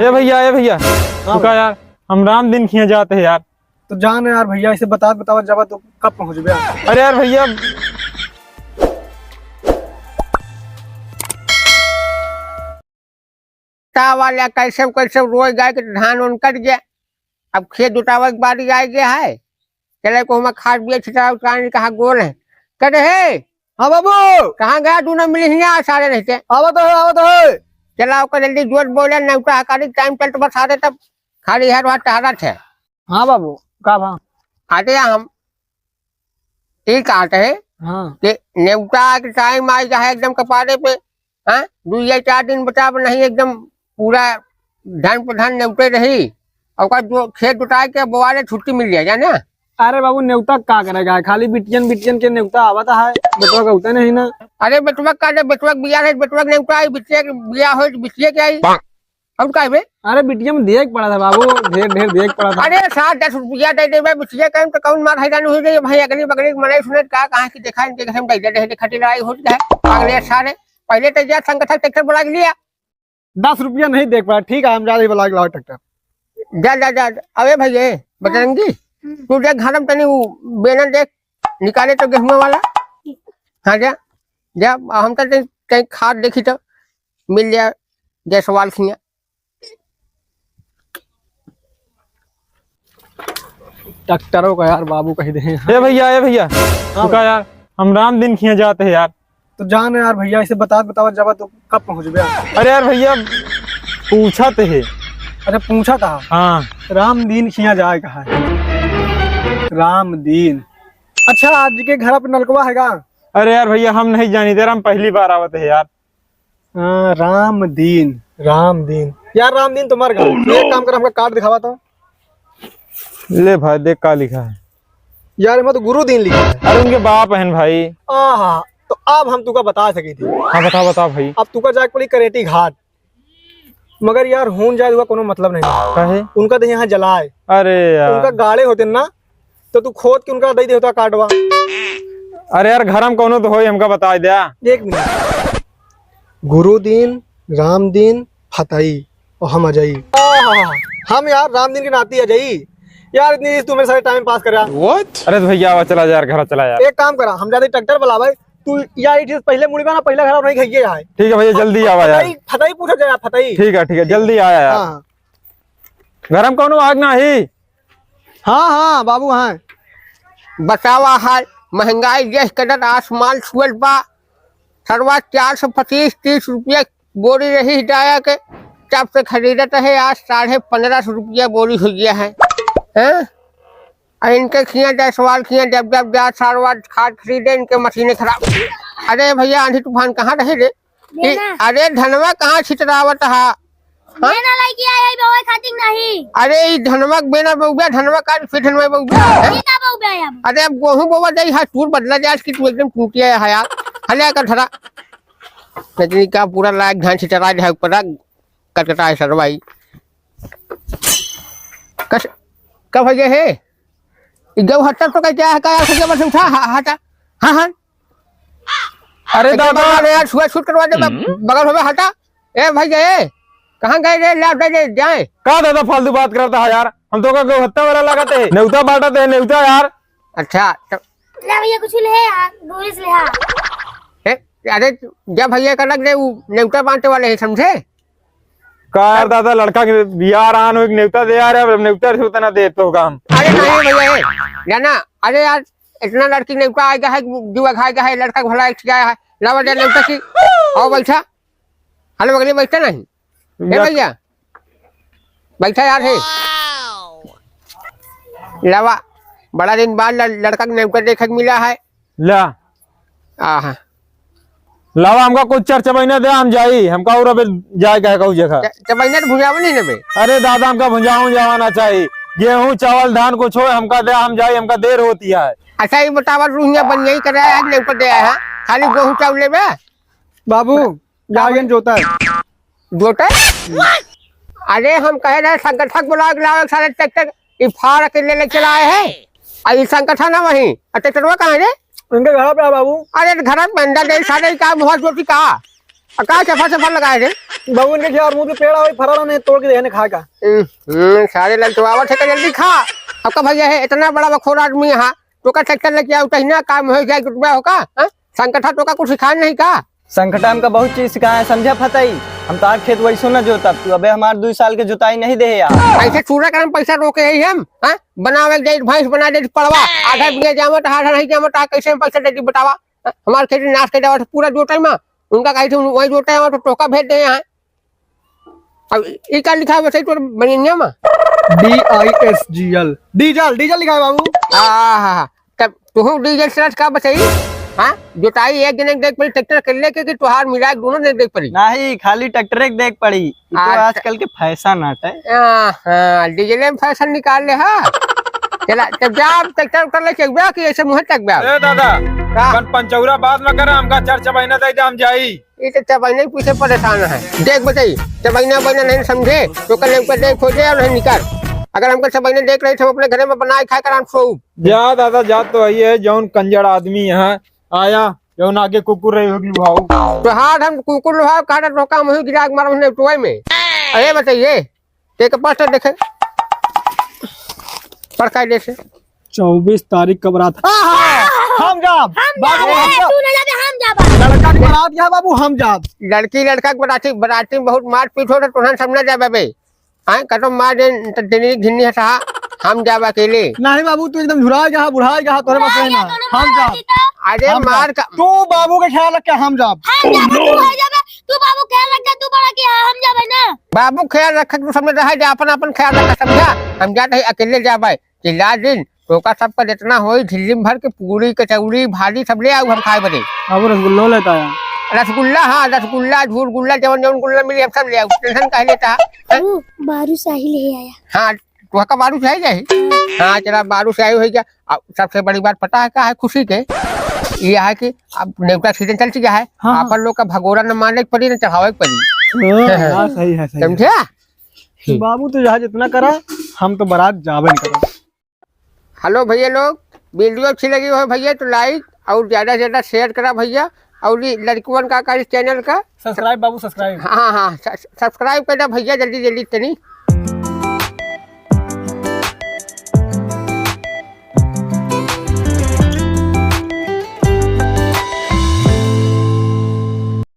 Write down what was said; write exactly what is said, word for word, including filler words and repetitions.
ए भइया, ए भइया, हाँ रुका भइया। यार, हम राम दिन खिया जात है यार। तो जान यार भइया, इसे बतात बतावत जाबा तो कब पहुँचबे? अरे यार भइया, ता वाला कैसे कैसे रोए गए कि धान उन कट गया। अब खेत जुतावे के बारी आए गया है। चले को हम खाद बिया छिटावे, कहाँ गोल है। कह दे, "हे, हाँ बाबू।" कहाँ गया? तू ना मिली हियाँ, सारे रहते। आवत है, आवत है। चला ओकर जल्दी जोत बोले, नेवता हकारी टाइम चलत बस आ दे तब खाली है, वहाँ टहरत है। हाँ बाबू, का भा? आते हम ई कहत है हाँ। कि नेवता के टाइम आई जाए एकदम कपारे पे, हाँ? दू या चार दिन बचा नहीं, एकदम पूरा धान प्रधान नेवते रही। और ओकर जो खेत जुताए के बोआले छुट्टी मिल जाए, जाने? अरे बाबू, नेवता का करेगा? खाली बिटियन, बिटियन के नेवता आवत है, बेटवा का होते नहीं ना। अरे बेटवा का दे, बेटवा के बियाह है, बेटवा के नेवता आई, बिटिया के बियाह हो, बिटिया के आई। और का बे? अरे बिटिया में देख पड़ा था बाबू, ढेर, ढेर देख पड़ा था। अरे सात दस रुपया दे देबे, बिटिया कहीं तो कौन मार हैरान हुई गई भाई, अगली बगली के मनई सुने का, कहाँ की देखा इनके घर में दे दे, खटी लड़ाई हो जाए। अगले सारे पहले तो जा संगठन ट्रैक्टर बुला के लिया। दस रुपया नहीं देख पड़ा, ठीक है, हम जा रहे बुला के लाओ ट्रैक्टर। जा, जा, जा, जा। अबे भैया, बजरंगी, हम्म। तू देख घर में तनी उ बेना देख, निकाले तो गेहुआ वाला। हाँ, जा, जा, हम तो कहीं, कहीं खाद देखी तो मिल जाए जायसवाल खिया। ट्रैक्टरों का यार बाबू कह दे। ए भैया, ए भैया, हाँ रुका भैया। यार, हम राम दिन खिया जाते हैं यार। तो जान यार भैया, इसे बतात बतावत जाबा तो कब पहुँचबे? अरे यार भैया, पूछत है। अच्छा, पूछत है। हाँ। राम दिन खिया जाए कहा है। राम दिन। अच्छा, आज के घर पे नलकवा है का? अरे यार भैया, हम नहीं जानी थे, हम पहली बार आवत है यार। हाँ, राम दिन, राम दिन। यार, राम दिन तो मर गया। Oh, no! एक काम कर, हमका कार्ड दिखावा तो। ले भाई, देख का लिखा है। यार, एमा तो गुरु दिन लिखा है। अरे, उनके बाप हैं भाई। आहा, तो अब हम तुका बता सकी थी। हाँ, बता, बता भाई। अब तुका जाके पड़ी करेटी घाट। मगर यार, हून जाए, तुका कोनो मतलब नहीं। काहे? उनका तो यहाँ जलाए। अरे यार। उनका गाड़े होते ना, तो तू खोद के उनका दे देता कार्डवा। अरे यार, घर में कोनो तो होई, हमका बता द्या। एक मिनट। गुरु दिन, राम दिन, फतई और हम अजई। आहा, हम यार राम दिन के नाती अजई। यार इतनी देर तू मेरे सारे टाइम पास कर यार। What? अरे तो भैया आवा, चला जा यार, घर चला यार। एक काम करा, हम जाते ट्रैक्टर बुलावे, तू यार ये चीज पहले मुड़ी में ना, पहला घर नहीं खाइए यार। ठीक है भैया, जल्दी आवा यार। फतई, फतई पूछा जाए, फतई। ठीक है, ठीक है, जल्दी आया यार। हाँ। घर में कोनो आग ना ही। हाँ, हाँ, बाबू, हाँ। बतावा हाल, महंगाई देख के डर आसमान छुअल बा। सरवा चार सौ पच्चीस तीस रुपया बोरी रही डाया के, तब से खरीदत है, आज साढ़े पन्द्रह सौ रुपया बोरी हो गया है। हैं? आ इनके खिया जायसवाल खिया, जब जब जा सरवा खाद खरीदे, इनके मशीनें खराब। अरे भैया, आंधी तूफान कहाँ रहे रे? ई, बेना। अरे धनवा कहाँ छितरावत हा? हाँ? बेना लइके आए, आई बउए खातिर नहीं। अरे ई धनवा के बेना बउबा, धनवा का फिर धनवा बउबा, हैं? ई का बउबा है अब? अरे अब गेहूं बोवा जाई, हाँ, तूर बदला जाए कि तू एकदम टूटिया है यार। हले का धरा। रजनी का पूरा लायक धान छितरा जाए ऊपर, कटकटा है सरवाई। कस, का भैया है? ई गौ हत्ता तो का क्या है, का यार, सके बस उठा, हा-, हटा। हाँ, हाँ। अरे एकदम दादा। बगल में यार, छुआ छूत करवा दे, हम्म। बगल होवे, हटा। ए भाई, ए, कहाँ गए रे? ले, दे, दे, जाए। का दादा फालतू बात करता है यार? हम तो का गौ हत्ता वाला लगाते हैं। नेवता बांटत है, नेवता यार। अच्छा, तो ले भैया, कुछ ले यार, दूरी से ले आ। ए, अरे, जब भैया का लग दे, वो नेवता बांटे वाले हैं, समझे? का यार दादा, लड़का के बियाह रहन हो, एक नेवता दे यार, अब नेवता से उतना दे तो काम। अरे नहीं भैया, ए, जाना, अरे यार, इतना लड़की नेवता आएगा है, जुआ खाएगा है, लड़का के भला एक आया है, लावा दे नेवता की, आओ बैठा, हलो बगले बैठा नहीं, ए या- भैया, बैठा यार है, लावा, बड़ा दिन बाद ल-, लड़का के नेवता देखे के मिला है। ला। आहा। लावा, हमका कुछ चार चबैना दे, हम जाई, हमका और अबे जाए का है कहू जगह। च-, चबैना तो भुंजावा नहीं ना बे। अरे दादा, हमका भुंजावा, भुंजावा ना चाहिए। गेहूं, चावल, धान कुछ हो, हमका दे, हम जाई, हमका देर होती है। अच्छा, ये बतावा, तू हियां बन यही करे, आज नहीं कर दे है, खाली गेहूं चावल लेबे? बाबू, का गाय बोले? जोता है। जोता है? अरे, हम कहे रहे, संगठक बुला के लावे, सारे ट्रैक्टर, ये फाड़ के ले, ले चला आए हैं। आ, ये संगठन है वहीं। आ, ट्रैक्टरवा कहाँ है रे? उनके घर पे है, बाबू। अरे, घर में अंदर नहीं, सारे का बहुत जोती का? आ, का चफर चफर लगाए रे? बबुन के खेत मुँह के पेड़ आवे, फरा नहीं, तोड़ के देने खा का। हम्म, हम्म, सारे ललचवावत है, का जल्दी खा। अब का भैया है, इतना बड़ा बखोर आदमी यहाँ, तो का ट्रैक्टर लेके आओ, तहिना काम हो जाए, जुटवा हो का? हाँ? संकठा तो का कुछ सिखाए नहीं का? संकठा हमका बहुत चीज सिखाए, समझे फतई? हम तोहार खेत वैसो न जोतब, तू अबे हमार दुई साल के जोताई नहीं दे यार। ऐसे चूरा करम पैसा रोके है हम, हाँ? बनावे दे, भैंस बना दे, पड़वा, आधा बिया जामत, आधा नहीं जामत, आ कैसे हम पैसा दे दी बतावा? हाँ? हमार खेती नाश कर जावा, पूरा जोताई में, उनका कही थे, वही जोताई में तो टोका भेज दे यहाँ। अब ई का लिखा है वैसे तोर बनिया में? D I S G L, डीजल, डीजल लिखा है बाबू। हाँ, हाँ, हाँ। तब तुहू डीजल चलात का बचई? हाँ? जोताई एक जने के देख पड़ी, ट्रैक्टर के लेके कि तोहार मिला के दोनों जने के देख पड़ी? नहीं, खाली ट्रैक्टर एक देख पड़ी। ई तो अच्छा। आजकल के फैशन हटे। हाँ, हाँ, डीजल में फैशन निकाल ले, हाँ। चला, तब जा, ट्रैक्टर उक्टर लेके अउबा कि ऐसे मुँहे तकबा? ए दादा, का? अपन पंचौरा बात में करा, हमका चार चबैना दे दे, हम जाई। ई तो चबैना ही पीछे परेशान है। देख बचई, चबैना बैना नहीं समझे, तो कल हमका देख खोजे और नहीं निकाल। अगर हमका चबैना देख रही, तो हम अपने घरे में बनाए खाए कर हम सोऊब। जा दादा, जा तो वही है, जौन कंजर आदमी यहाँ आया, जौन आगे कुकुर रही होगी भाऊ। तो हाथ हम कुकुर लोहा, काटा धोखा मुही गिरा के मारो हमने टोए में। अरे बचई, तेके पास तो देखे, पढ़ का देखे। चउबीस तारीख का बारात। आहा! हम जाब। हम बाबू, जाबे, हम जाब। तू ना जाबे, हम जाबा। लड़का के बारात गया बाबू, हम जाब। लड़की लड़का के बाराती, बाराती में बहुत मारपीट होत, तोहन सब ना जाबे बे। हाँ, कतो मार दे, त तेरी घिन्नी हटा, हम जाब अकेले। नहीं बाबू, तू एकदम झुरा गया, बुढ़ा गया, तोरे बस बुढ़ा नहीं गया, ना। दोनों हम मार जाब। दी तो। अरे हम मार जाब। का तू बाबू के ख्याल रख के हम जाब। हम जाबे, तू हो जाबे, तू बाबू ख्याल रख के, तू बड़ा किया, हम जाबे ना। बाबू ख्याल रख के, तू सब में रह जा, अपन, अपन ख्याल रख, समझा? हम जात है अकेले जाबे। चिल्ला दिन, तोका सबका जितना होई, झिल्ली में भर के पूरी, कचौड़ी, भाजी सब ले आऊ, हम खाए बदे। बाबू रसगुल्लो लेता है। रसगुल्ला, हाँ, रसगुल्ला, झूरगुल्ला, जवन जवन गुल्ला मिली, हम सब ले आऊ। टेंशन काहे लेता है? हैं? बाबू, बालूशाही ले आया। हाँ, तोहका बालूशाही चाही? हाँ, चला, बालूशाही हो गया। अब सबसे बड़ी बात पता है का है खुशी के? ये है कि अब नेवता सीजन चल चुका है, हाँ, हाँ। अपन लोग का भगोड़ा न माने के पड़ी, न चढ़ावे के पड़ी। हाँ, हाँ, सही है, सही है। समझा? बाबू, तू जहाँ जितना करा, हम तो बारात जाबे न करा। हेलो भैया लोग, वीडियो अच्छी लगी हो भैया तो like और ज्यादा से ज्यादा share करा भैया, और ये लड़कुअन का, का इस channel का subscribe बाबू, subscribe। हाँ, हाँ, स-, subscribe कर दे भैया, जल्दी, जल्दी तनी।